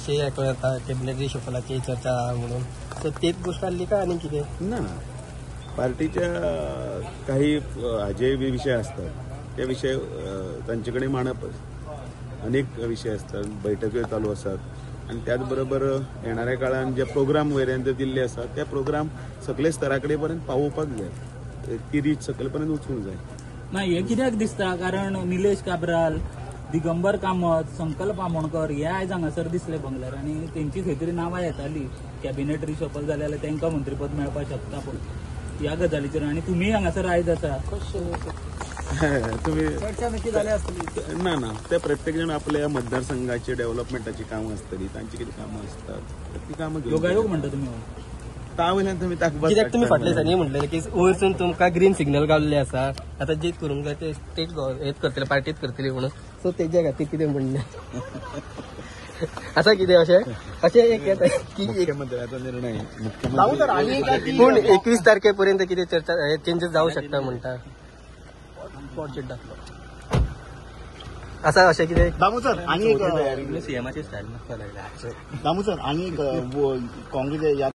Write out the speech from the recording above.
अशें आयकून येता कॅबिनेट रिशफलाची चर्चा म्हणून, सो तीच गोश्ट आसली काय आनी कितें? ना, पार्टीच्या काही हाजे विशय आसतात ते विशय तांचे कडेन मांडप, अनेक विशय आसतात, बैठक्यो चालू आसात आनी त्याच बरोबर येणाऱ्या काळान जे प्रोग्राम वयल्यान जे दिल्ले आसात ते प्रोग्राम सगळे स्तरा कडेन पर्यंत पावोवपाक जाय, ती रीच सकयल पर्यंत वचूंक जाय. ना हें कित्याक दिसता कारण निलेश काब्राल, दिगंबर कामत, संकल्प आमोणकर हे आयज हांगासर दिसले बंगल्यार आनी तेंची खंय तरी नांवां येताली कॅबिनेट रिशफल जालें जाल्यार तांकां मंत्रीपद मेळपाक शकता. पूण ह्या गजालीचेर आनी तुमी हांगासर आयज आसा, तुमी चर्चा नक्की जाल्या आसतली. ना ना, ते प्रत्येक जण आपल्या मतदारसंघाची डेव्हलपमेंटाची कामां आसतली, तांची कितें कामां आसतात ती कामां. योगायोग म्हणटा तुमी ता वयल्यान तुमी ताकबाज कित्याक तुमी फाटल्या दिसांनी म्हटलें की वयरसून तुमकां ग्रीन सिग्नल गावल्ले आसा, आतां जे करूंक जाय ते स्टेट हेच करतले, पार्टीच करतली म्हणून, सो तेज्या खातीर कितें म्हणणें आसा कितें अशें अशें एक येता की मुख्यमंत्र्याचो निर्णय मुख्यमंत्री पूण 21 तारखे पर्यंत कितें चर्चा चेंजेस जावं शकता म्हणटा आसा अशें कितें? दामू सर आनी एक सीएमाची स्टायल दामू सर आनी एक काँग्रेस